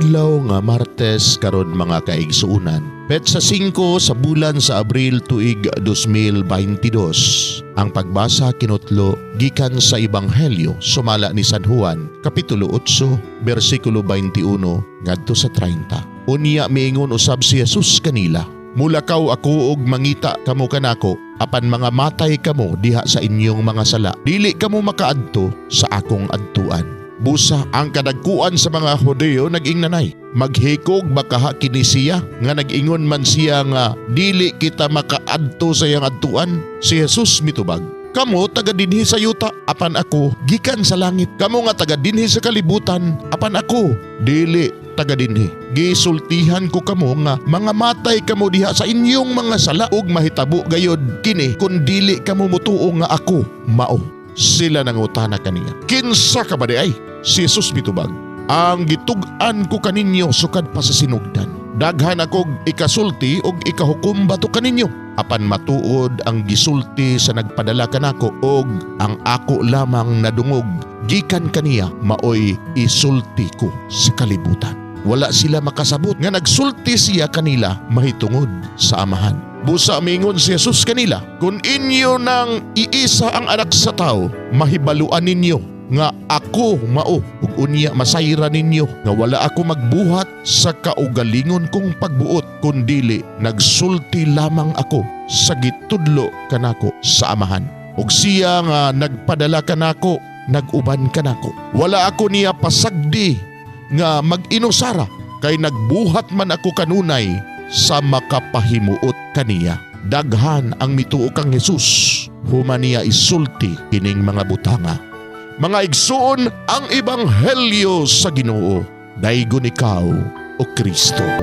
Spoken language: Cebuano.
Adlaw nga Martes karon, mga kaigsuonan. Petsa 5 sa bulan sa Abril, tuig 2022. Ang pagbasa kinutlo gikan sa Ebanghelyo sumala ni San Juan, kapitulo 8, bersikulo 21 ngadto sa 30. Unya miingon usab si Jesus kanila, "Mulakaw ako og mangita kamo kanako, apan mga matay kamo diha sa inyong mga sala. Dili kamo makaadto sa akong adtuan." Busa ang kadagkuan sa mga Hudeo nag-ingnanay, "Maghikog ba kaha kini siya nga nag-ingon man siya nga dili kita makaadto sa iyang adtuan?" Si Jesus mitubag, "Kamo taga dinhi sa yuta, apan ako gikan sa langit. Kamo nga taga dinhi sa kalibutan, apan ako dili taga dinhi. Gisultihan ko kamo nga mga matay kamo diha sa inyong mga sala, ug mahitabo gayod kini kun dili kamo mutuo nga ako mao." Sila nangutana kaniya, "Kinsa ka ba diay?" Si Jesus mitubag, "Ang gitug-an ko kaninyo sukad pa sa sinugdan. Daghan akog ikasulti og ikahukom batok kaninyo. Apan matuod ang gisulti sa nagpadala kanako, og ang ako lamang nadungog gikan kaniya maoy isulti ko sa kalibutan." Wala sila makasabot nga nagsulti siya kanila mahitungod sa Amahan. Busa mingon si Jesus kanila, "Kung inyo nang iisa ang Anak sa Tao, mahibaluan ninyo nga ako mao, ug unya masayra ninyo nga wala ako magbuhat sa kaugalingon kong pagbuot, kundili nagsulti lamang ako sa gitudlo kanako sa Amahan. Ug siya nga nagpadala kanako nag-uban kanako. Wala ako niya pasagdi nga mag-inusara, kay nagbuhat man ako kanunay sa makapahimuot kaniya." Daghan ang mituo kang Jesus human niya isulti kining mga butanga. Mga igsoon, ang ebanghelyo sa Ginoo. Daygon ikaw, o Kristo.